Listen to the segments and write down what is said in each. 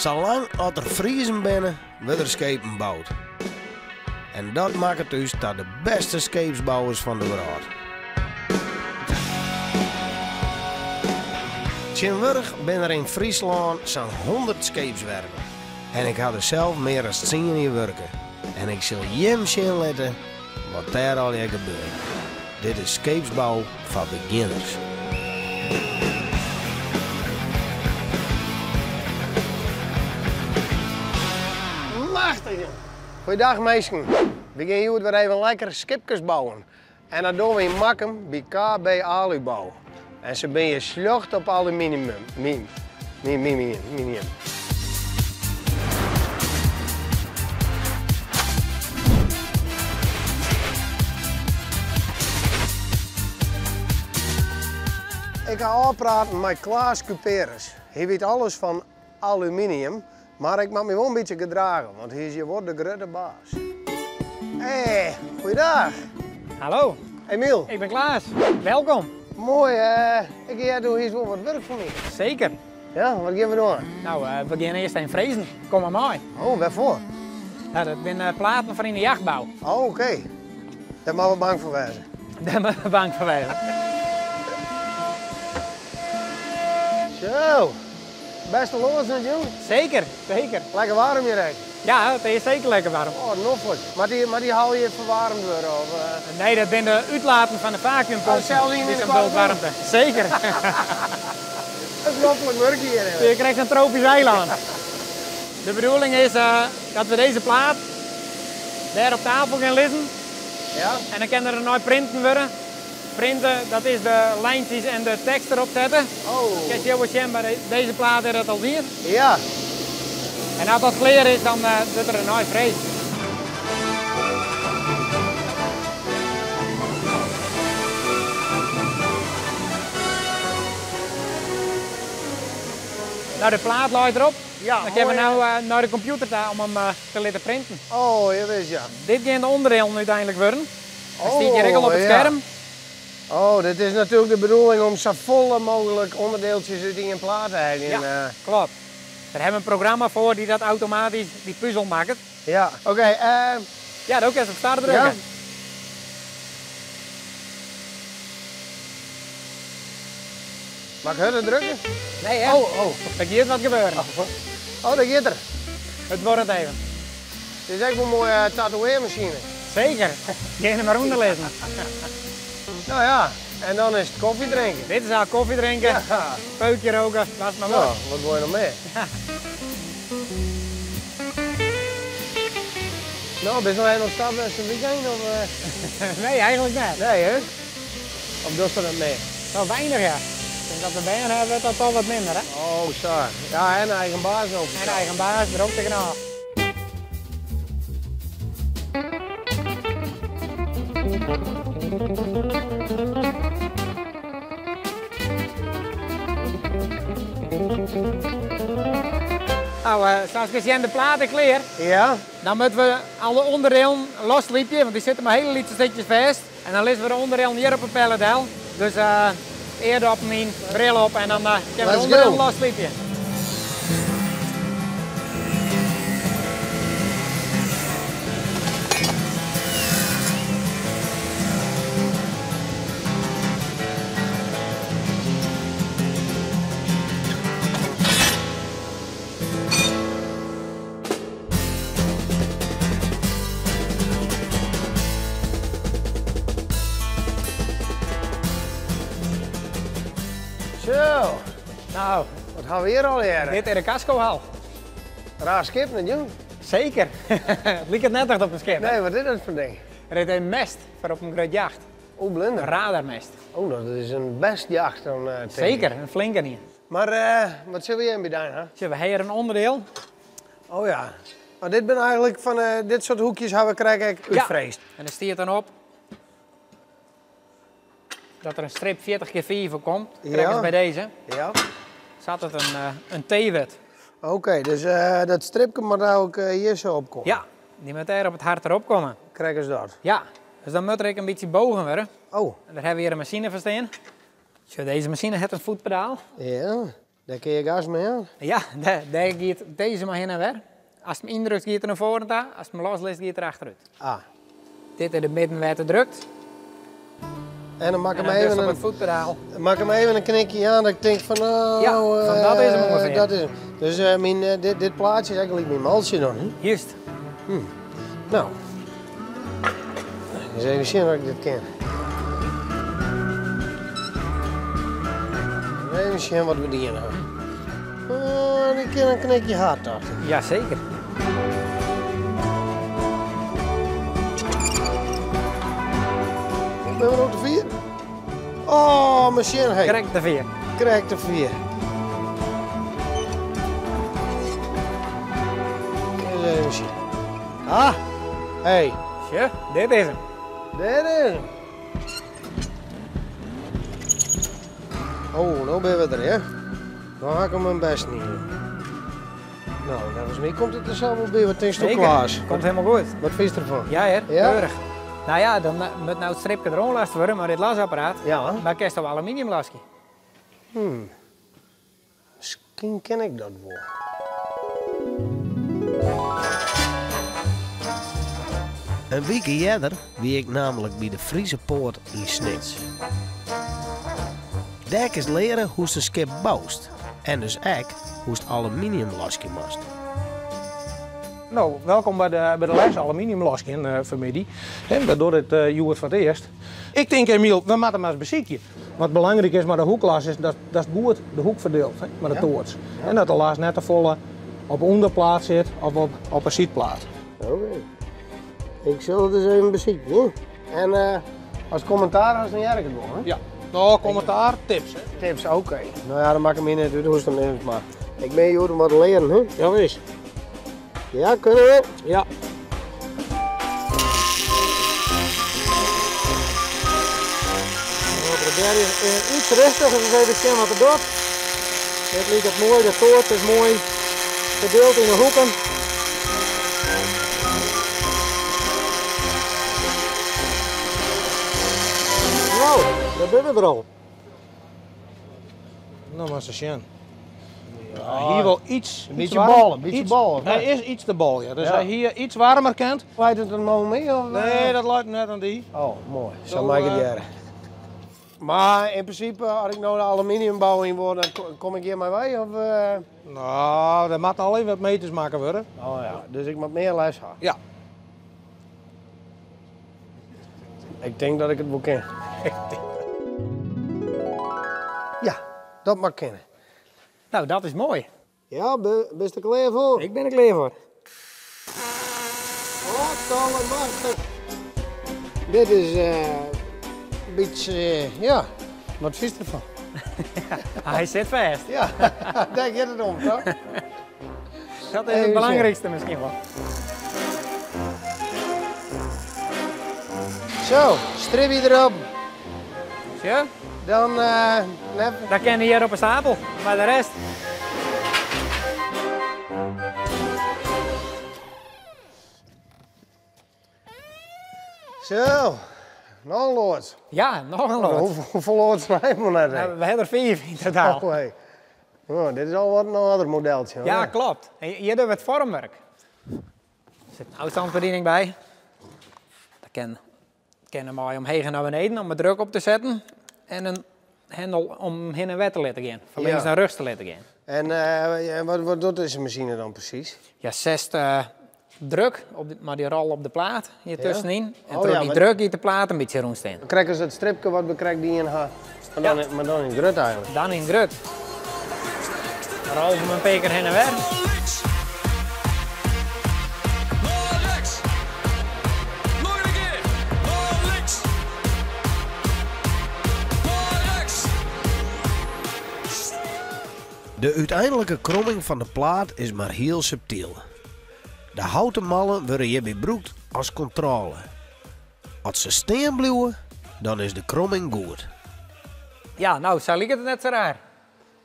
Salang as der Friezen binne, wurde der skepen boud. En dat makket ús ta de bêste skeepsbouwers fan de wrâld. Tsjintwurdich binne der yn Fryslân sa'n hûndert skeepswerven. En ik ha der sels mear as tsien jier wurke. En ik sil jim sjen litte wat dêr allegear gebeurt. Dit is skeepsbou foar begjinners. Machtich! Goeiedag minsken. We gean hjoed wer even lekker skipkes bouwen. En dat dogge we yn Makkum by KB Alubouw. En se binne hjir sljocht op aluminium. Minium. Ik ha ôfpraten mei Klaas Cuperus. Hy wit alles fan aluminium, mar ik moat my wol in bytsje gedrage, want hy is hjir wol de grutte baas. Hey, goeiedag. Hallo. Emiel. Ik bin Klaas. Welkom. Moai, ik hear do hiest wol wat wurk foar my. Seker. Ja, wat gean we dwaan? No, we gean earst even frezen. Kom mar mei. Oh, wêrfoar? No, dat binne platen foar yn de jachtbou. Oh, oké. Dêr moatte we bang foar wêze. Dêr moatte we bang foar wêze. Zo, bêste loads net jong? Seker, seker. Lekker waarm hjir ek. Ja, it is seker lekker waarm. Oh, noflik. Moat dy, moat dy hal hjir ferwaarmd wurde? Of, eh? Nee, dat binne de útlaten fan de fakuümpomp. Oh, sels yn de waarmte. Seker. Dat is noflik wurk hjir. Je krijgt in tropysk eilân. De bedoeling is eh, dat we dizze plaat dêr op tafel gean lizzen. Ja. En dan kin der nei printen wurde. Printe, dat is de lijntjes en de tekst erop sette. Oh. Kinst hjir wol sjen, by dizze plaat is dat al dien. Ja. En as dat klear is, dan uh, wurdt der in nij freesd. Nou, de plaat leit derop. Ja, Dan kinne we moai. no uh, nei de kompjûter ta om him uh, te litten printen. Oh, ja wis ja. Dit gean de ûnderdielen úteinlik wurden. Hy stiet hjir ek al op it Oh, ja. skerm. Oh, dit is natuerlik de bedoeling om sa folle mooglik ûnderdieltsjes út ien plaat te heljen. Ja, eh. kloppet. Dêr hawwe we in programma foar dy't dat automatysk dy puzel makket. Ja, oké. Ja, do kinst op start drukke. Ja. Moat ik hurder drukke? Nee, hè? Oh, oh. Der giet wat gebeuren. Oh, dêr giet er. It duorret even. Dit is ek wol in moaie tatoeëarmasine. Seker. Gean der mar ûnder lizzen. No ja, en dan is it kofje drinken. Dit is al kofje drinken, Ja. peukje roke, was mar No, wat. wat wol je noch mear? Ja. No, bist noch even op stap west it weekend? Of, eh? Nee, eigentlik net. Nee, hè? Of dochst dat net mear? No, weinich ja. Sinds dat we bern hawwe, wurdt dat toch wat minder, hè? Oh, sa. Ja, en eigen baas no. En eigen baas, der ook tegenaan. No, sa ast sjen de plaat is klear. Ja. Dan moatte we alle ûnderdielen losslypje, want dy sitte mei hiele lytse stikjes fêst. En dan lizze we de ûnderdielen hjir op 'e pallet del. Dus uh, eardoppen yn, bril op en dan uh, kinne we de ûnderdielen losslypje. Zo. No, wat hawwe we hjir allegearre? Dit is de kaskohal. Raar skip net, jong. Seker. It liket net echt op in skip. Nee, wat is dat foar ding? Dit is in mêst foar op in grut jacht. O, blinder. In radarmêst. Oh, dat is in bêst jacht dan. Seker, in flinke ien. Mar wat sille we hjir by dyn ha? Sjoch, we ha hjir in ûnderdiel. Oh ja. Mar dit binne eigentlik fan dit soart hoekjes hawwe we krekt ek útfreesd. Ja. En der stiet dan op dat der in strip 40 kear 5 op komt. Krekt as by dizze. Ja. Sa't it in T wurdt. Oké, dus dat stripke moat eigentlik hjir sa op komme? Ja, dy moat dêr op it hert derop komme. Krekt as dat? Ja, dus dan moat der ek in bytsje bogen wurde. Oh. En dêr hawwe we hjir in masine foar stean. Sjoch, dizze masine hat in foetpedaal. Ja. Dêr kinne je gas mei jaan? Ja, dêr giet dizze mei hinne en wer. Ast him yndrukst giet er nei foaren ta, ast him loslitst giet er achterút. Ah. Dit is de midden wêr't er drukt. En dan mak En him dan even dus op in, it foetpedaal. mak him even in knikje jaan dat ik tink fan no, Ja, fan dat is him ûngefear. Dat is him. Dus eh, myn, eh, dit, dit plaatsje is eigenlijk myn maltsje dan. Hè? Juist. No. Eens even sjen of ik dit kin. Even sjen wat we dien ha. Oh, dy kin in knikje hard, tocht ik. Jazeker. Binne we no te fier? Oh, masjine, hey. Krekt te fier. Krekt te fier. Even sjen. Ah, hey. Sjoch, dit is him. Dit is him. Oh, no binne we der, hè? No ha ik him it bêste yn. No, neffens my komt it der sa wol by. Wat tinkst do, Zeker. Klaas? Komt helemaal goed. Wat fynst derfan? Ja, hear. Ja? Keurich. No ja, dan moat no it stripke deroan last wurde mei dit lasapparaat. Ja. Mar kinst al aluminium laskje. Miskien kin ik dat wol. In wike earder wie ik namelijk by de Friese Poort yn Snits. Dêr kinst leare hoe'tst in skip boust en dus ek hoe'tst aluminium laskje moatst. No, welkom by de les aluminium laskjen fanmiddei. Hè, we dogge dit hjoed foar it earst. Ik tink, Emiel, we moatte mar ris besykje. Wat belangryk is mei de hoeklas is dat goed de hoek ferdield, hè, mei de toarts. En dat de las net te folle op de ûnderplaat sit of op de sydplaat. Oké. Ik sil it ris even besykje. Hè. En as kommentaar hast, dan hear ik it wol. Hè? Ja. No, kommentaar, tips. Hè. Tips, oké. No ja, dan makket my net út hoe'tst it neamst, mar ik bin hjoed om wat te learen. Hè? Jawis. Ja, kinne we? Ja. We probearje iets rêstiger, ris even sjen wat er docht. Dit liket moai, de toarts is moai ferdield yn de hoeken. No, dêr binne we der al. No, mar ris sjen. Hy hie wol iets, Een iets beetje warm- bal, een beetje iets- bal, of Hy net? is iets te bal, ja. Dus Ja. hy hie iets waarmer kind. Leit it der no oan my? Of, Nee, dat leit net oan dy. Oh, moai. Sa Zo, mei ik it hearre. Mar yn prinsipe, as ik no de aluminiumbou yn wol, dan kom ik hjir mei wei? Of? No, der moatte al even wat meters makke wurde. Oh ja, dus ik moat mear les ha. Ja. Ik tink dat ik it wol kin. Ja, dat moat kinne. No, dat is moai. Ja, bist der klear foar? Ik bin der klear foar. Wat allemachtig. Dit is in bytsje, ja, wat fynst derfan? Hy sit fêst. Ja, dêr giet it om, toch? Dat is it Even sjen. belangrykste miskien wol. Zo, stripje derop. Sjoch. Dan, net. Dan kin hy hjir op 'e stapel, mei de rest. Zo, noch in loads. Ja, noch in loads. Hoefolle loads ha we net? No, we hawwe der 5 yn totaal. Oh, hey. Oh, dit is al wat in oar modeltsje, Ja, hoor. kloppet. Hjir dogge we it foarmwurk. Der sit in ôfstânsbediening by. Dat kin mei omheech en nei beneden om 'e druk op te setten. En in hendel om hinne en wer te litten gean. Fan links nei rjochts te litten gean. En wat docht dizze masine dan presys? Ja, setst druk op mei dy rol op de plaat hjir tuskenyn. En Oh, troch ja, dy maar druk giet de plaat in bytsje rûnstean. Krekt as it stripke wat we krekt dien ha, mar dan yn grut eigenlik. Dan yn grut. Rol him in pear kear hinne en wer. De úteinlike kromming fan de plaat is mar hiel subtyl. De houten mallen wurde hjirby brûkt as kontrôle. As se stean bliuwe, dan is de kromming goed. Ja, no, sa liket it net sa raar.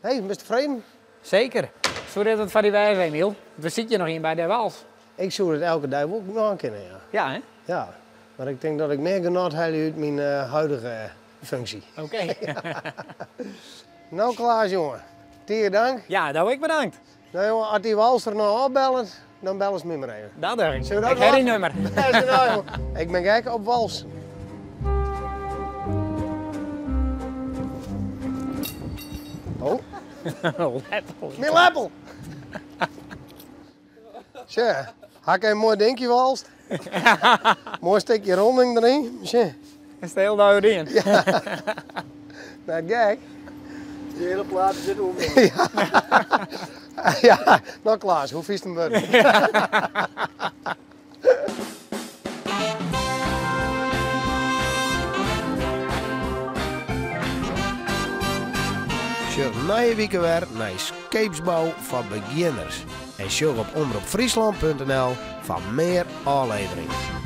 Hey, bist tefreden? Seker. Soe dit wat foar dy wêze, Emiel? We sykje noch ien by de wals. Ik soe it elke dei wol dwaan kinne, ja. Ja, hè? Ja, mar ik tink dat ik mear genot helje út myn huidige funksje. Oké. No, Klaas, jonge. Tige dank. Ja, do ek bedankt. No jonge, as dy walster no ôfbellet, dan bellest my mar even. Dat doch ik. Zullen we dat Ik ha dyn dwaan? nummer. Bêst genôch, jonge. Ik bin gek op walsen. Oh. Leppel. Myn leppel! Sjoch, ha ik even moai dinkje walst. Moai stikje ronding deryn. Sjoch. Is it hiel dei dien. Net gek. De hiele plaat sit oer. Ja, no Klaas, hoe fynst him wurden? Sjoch nije wike wer nei Skeepsbou foar begjinners en sjoch op omropfryslan.nl foar mear ôfleverings.